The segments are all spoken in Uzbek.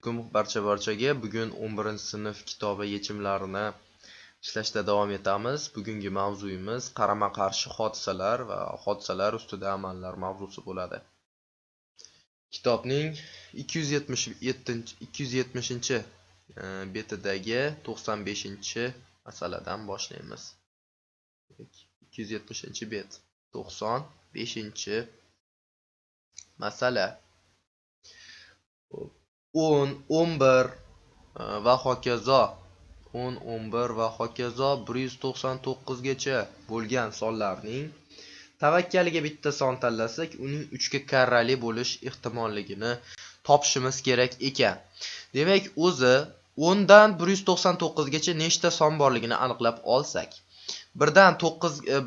Alaykum barcha-barchaga. Bugun 11-sinf kitobi yechimlarini ishlashda davom etamiz. Bugungi mavzuyimiz qarama-qarshi hodisalar va hodisalar ustida amallar mavzusi bo'ladi. Kitobning 270 betidagi 95-masaladan boshlaymiz. 270-bet, 95-masala. 10, 11 va hokazo, 10, 11 va hokazo 199 gacha bo'lgan sonlarning tavakkaliga bitta son tanlasak, uning 3 ga karrali bo'lish ehtimolligini topishimiz kerak ekan. Demak, o'zi 10 dan 199 gacha nechta son borligini aniqlab olsak,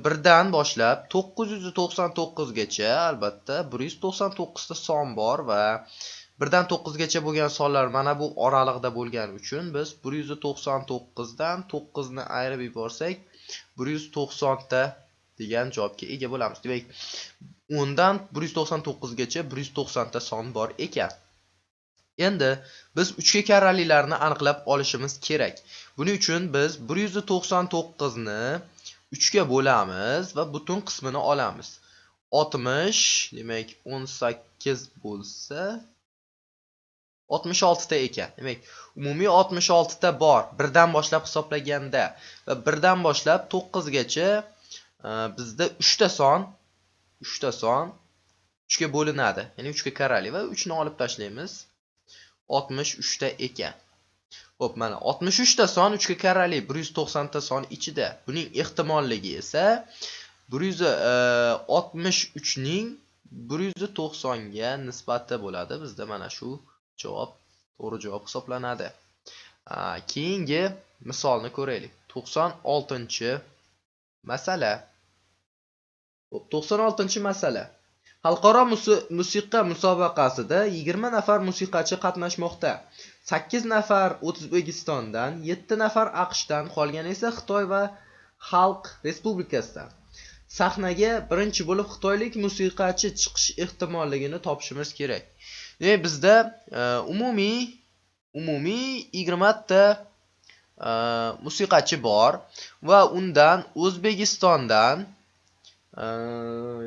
birdan boshlab 999 gacha albatta 199 ta son bor va 1dan 9 gacha bo'lgan sonlar mana bu oraliqda bo'lgani uchun biz 199 dan 9 ni ayirib yuborsak 190 ta degan javobga ega bo'lamiz. Demak, 10 dan 199 gacha 190 ta son bor ekan. Endi biz 3 ga karralilarni aniqlab olishimiz kerak. Buning uchun biz 199 ni 3 ga bo'lamiz va butun qismini olamiz. 60, demak 18 bo'lsa 66 ta ekan. Demak, umumiy 66 ta bor birdan boshlab hisoblaganda va birdan boshlab 9 gacha bizda 3 ta son 3 ga bo'linadi. Ya'ni 3 ga karrali va 3 ni olib tashlaymiz. 63 ta ekan. Xo'p, mana 63 ta son 3 ga karrali 190 ta son ichida. Buning ehtimolligi esa 163 ning 190 ga nisbati bo'ladi. Bizda mana shu javob to'g'ri javob hisoblanadi. Keyingi misolni ko'raylik. 96-masala. Xo'p, 96-masala. Xalqaro musiqa musobaqasida 20 nafar musiqachi qatnashmoqda. 8 nafar O'zbekistondan, 7 nafar AQShdan, qolgani esa Xitoy va Xalq Respublikasidan. Sahnaga birinchi bo'lib xitoylik musiqachi chiqish ehtimolligini topishimiz kerak. Demak, bizda umumiy 20 ta musiqachi bor va undan O'zbekistondan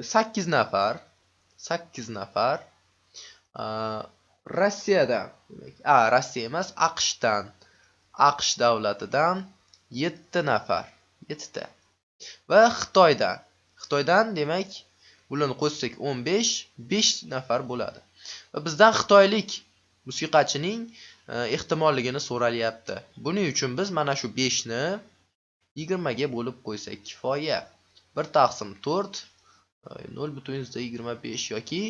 8 nafar, Rossiyadan, demak, Rossiya emas, AQShdan, AQSh davlatidan 7 nafar, 7 ta va Xitoydan demak, bularni qo'shsak 15, 5 nafar bo'ladi. Va bizdan xitoylik musiqachining ehtimolligini so'ralyapti. Buning uchun biz mana shu 5 ni 20 ga bo'lib qo'ysak kifoya. 1 taqsim 4 0.25 yoki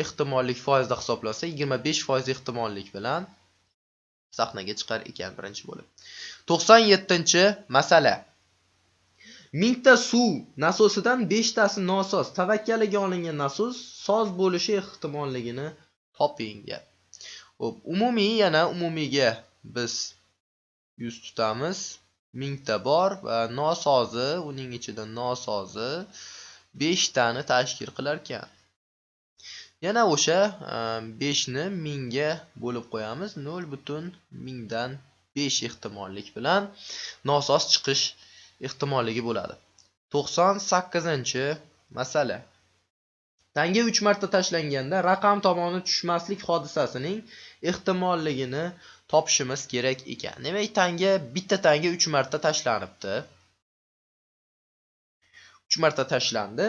ehtimollik foizda hisoblansa 25% ehtimollik bilan sahnaga chiqar ekan birinchi bo'lib. 97-masala. 1000 ta suv nasosidan 5 tasi nosoz. Tavakkaliga olingan nasos soz bo'lishi ehtimolligini toping deyapti. Xo'p, umumiy, yana umumiyga biz yuz tutamiz. 1000 ta bor va nosozi, uning ichida nosozi 5 tani tashkil qilar ekan. Yana o'sha 5 ni 1000 ga bo'lib qo'yamiz. 0.1005 ehtimollik bilan nosoz chiqish ehtimolligi bo'ladi. 98-masala. Tanga 3 marta tashlanganda raqam tomoni tushmaslik hodisasining ehtimolligini topishimiz kerak ekan. Demak, tanga, bitta tanga 3 marta tashlanibdi. 3 marta tashlandi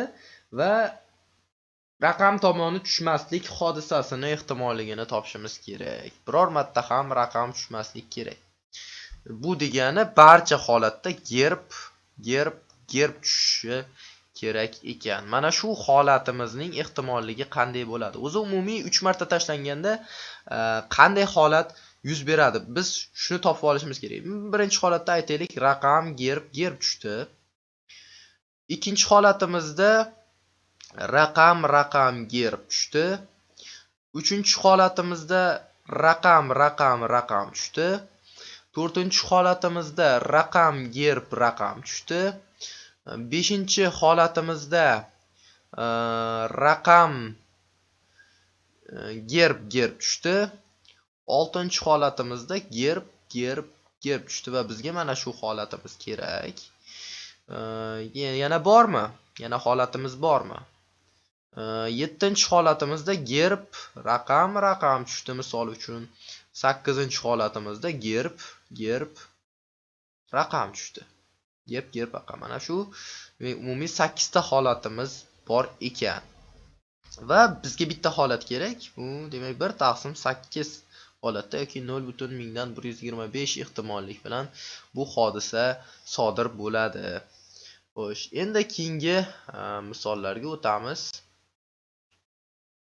va raqam tomoni tushmaslik hodisasini ehtimolligini topishimiz kerak. Biror marta ham raqam tushmaslik kerak. Bu degani barcha holatda gerb, gerb, gerb tushishi kerak ekan. Mana shu holatimizning ehtimolligi qanday bo'ladi? O'zi umumiy 3 marta tashlanganda qanday holat yuz beradi? Biz shuni topib olishimiz kerak. Birinchi holatda aytaylik, raqam, gerb, gerb tushdi. Ikkinchi holatimizda raqam, raqam, gerb tushdi. Uchinchi holatimizda raqam, raqam, raqam tushdi. To'rtinchi holatimizda raqam, gerb, raqam tushdi. Beshinchi holatimizda raqam, gerb, gerb tushdi. Oltinchi holatimizda gerb, gerb, gerb tushdi va bizga mana shu holatimiz kerak. Yana bormi? Yana holatimiz bormi? 7-chi holatimizda gerb, raqam, raqam tushdi misol uchun. 8-chi holatimizda gerb, gerb, raqam tushdi. Gerb, gerb, raqam. Mana shu umumiy 8 ta holatimiz bor ekan. Va bizga bitta holat kerak. Bu demak 1 taqsim 8 holatda yoki 0,1125 ehtimollik bilan bu hodisa sodir bo'ladi. Xo'sh, endi keyingi misollarga o'tamiz.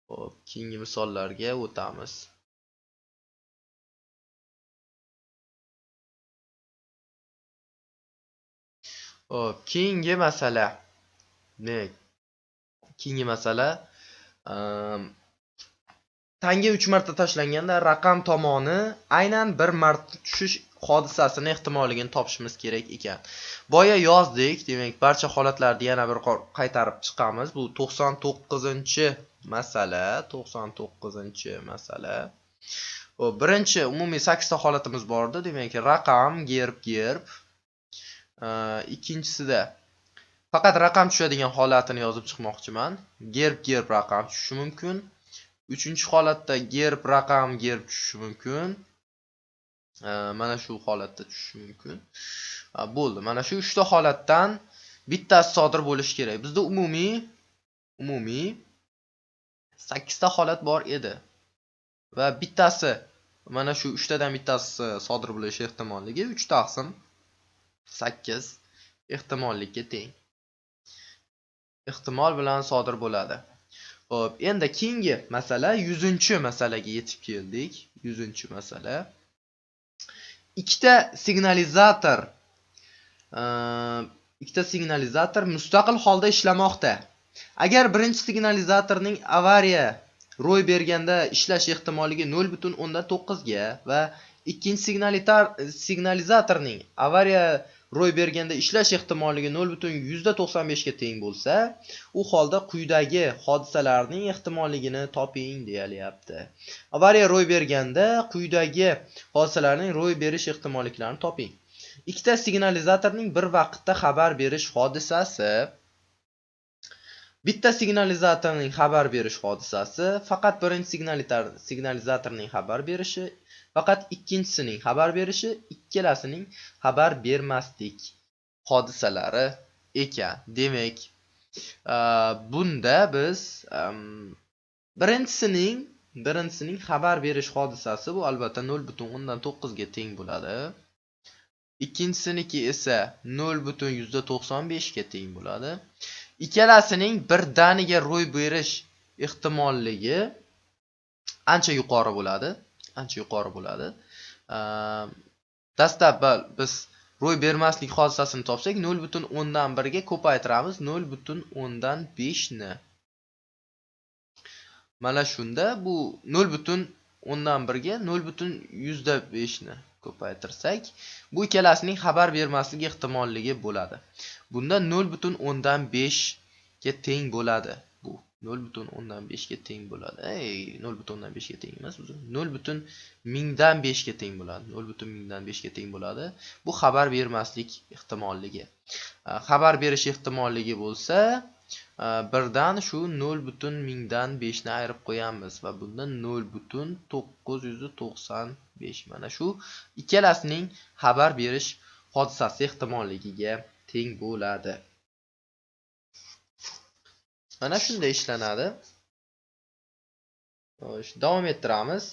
Xo'p, keyingi misollarga o'tamiz. Xo'p, keyingi masala. Demak, keyingi masala tanga 3 marta tashlanganda raqam tomoni aynan 1 marta tushish hodisasini ehtimolligini topishimiz kerak ekan. Boya yozdik, demak barcha holatlarni yana bir qaytarib chiqamiz. Bu 99-masala, 99-masala. Xo'p, birinchi umumiy 8 ta holatimiz bor edi. Demak, raqam, gerb, gerb. Ikkinchisida faqat raqam tushadigan holatini yozib chiqmoqchiman. Gerb, gerb, raqam tushishi mumkin. Uchinchi holatda gerb, raqam, gerb tushishi mumkin. Mana shu holatda tushishi mumkin. Bo'ldi. Mana shu 3 ta holatdan bittasi sodir bo'lishi kerak. Bizda umumiy 8 ta holat bor edi. Va bittasi mana shu 3 tadan bittasi sodir bo'lishi ehtimolligi 3 taqsim 8 ehtimollikka teng. Ehtimol bilan sodir bo'ladi. Xo'p, endi keyingi masala 100-masalaga yetib keldik. 100-masala. Ikkita signalizator mustaqil holda ishlamoqda. Agar birinchi signalizatorning avariya ro'y berganda ishlash ehtimolligi 0,9 ga va ikkinchi signalizatorning avariya ro'y berganda ishlash ehtimolligi 0,95 ga teng bo'lsa, u holda quyidagi hodisalarning ehtimolligini toping deyilyapti. Avariya ro'y berganda quyidagi hodisalarning ro'y berish ehtimolliklarini toping. Ikkita signalizatorning bir vaqtda xabar berish hodisasi, bitta signalizatorning xabar berish hodisasi, faqat birinchi signalizatorning xabar berishi, faqat ikkinchisining xabar berishi, ikkalasining xabar bermaslik hodisalari ekan. Demak, bunda biz birinchisining xabar berish hodisasi bu albatta 0,9 ga teng bo'ladi. Ikkinchisiniki esa 0,95 ga teng bo'ladi. Ikkalasining birdaniga ro'y berish ehtimolligi ancha yuqori bo'ladi. Ancha yuqori bo'ladi. Dastlab biz ro'y bermaslik hodisasini topsak, 0,1 ga ko'paytiramiz 0,5 ni. Mana shunda bu 0,1 ga 0,5 ni ko'paytirsak, bu ikkalasining xabar bermasligi ehtimolligi bo'ladi. Bunda 0,5 ga teng bo'ladi. Bu 0,5 ga teng bo'ladi. 0,5 ga teng emas, uzr. 0,1005 ga teng bo'ladi. 0,1005 ga teng bo'ladi. Bu xabar bermaslik ehtimolligi. Xabar berish ehtimolligi bo'lsa, birdan shu 0,1005 ni ayirib qo'yamiz va bundan 0,995 mana shu ikkalasining xabar berish hodisasi ehtimolligiga teng bo'ladi. Mana shunday ishlanadi. Xo'sh, davom ettiramiz.